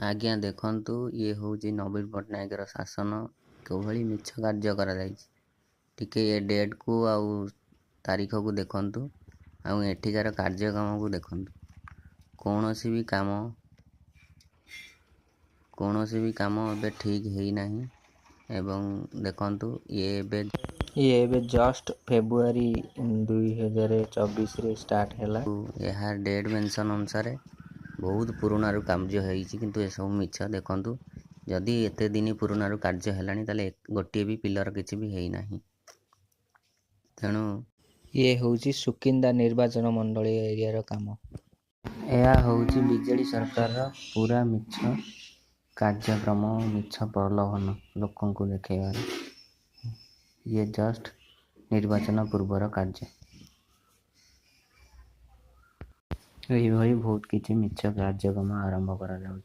ଆଜ୍ଞା ଦେଖନ୍ତୁ, ଇଏ ହେଉଛି ନବୀନ ପଟ୍ଟନାୟକର ଶାସନ, କିଭଳି ମିଛ କାର୍ଯ୍ୟ କରାଯାଇଛି। ଟିକେ ଏ ଡେଟ୍କୁ ଆଉ ତାରିଖକୁ ଦେଖନ୍ତୁ ଆଉ ଏଠିକାର କାର୍ଯ୍ୟକ୍ରମକୁ ଦେଖନ୍ତୁ। କୌଣସି ବି କାମ, କୌଣସି ବି କାମ ଏବେ ଠିକ୍ ହେଇନାହିଁ। ଏବଂ ଦେଖନ୍ତୁ, ଇଏ ଏବେ ଜଷ୍ଟ ଫେବୃଆରୀ 2024ରେ ଷ୍ଟାର୍ଟ ହେଲା। ଏହା ଡେଟ୍ ମେନସନ୍ ଅନୁସାରେ ବହୁତ ପୁରୁଣାରୁ କାର୍ଯ୍ୟ ହେଇଛି, କିନ୍ତୁ ଏସବୁ ମିଛ। ଦେଖନ୍ତୁ, ଯଦି ଏତେ ଦିନ ପୁରୁଣାରୁ କାର୍ଯ୍ୟ ହେଲାଣି, ତାହେଲେ ଗୋଟିଏ ବି ପିଲର କିଛି ବି ହେଇନାହିଁ। ତେଣୁ ଇଏ ହେଉଛି ସୁକିନ୍ଦା ନିର୍ବାଚନ ମଣ୍ଡଳୀ ଏରିଆର କାମ। ଏହା ହେଉଛି ବିଜେଡ଼ି ସରକାରର ପୁରା ମିଛ କାର୍ଯ୍ୟକ୍ରମ, ମିଛ ପ୍ରଲୋଭନ ଲୋକଙ୍କୁ ଦେଖେଇବାର। ଇଏ ଜଷ୍ଟ ନିର୍ବାଚନ ପୂର୍ବର କାର୍ଯ୍ୟ। ଏଇଭଳି ବହୁତ କିଛି ମିଛ କାର୍ଯ୍ୟକ୍ରମ ଆରମ୍ଭ କରାଯାଉଛି।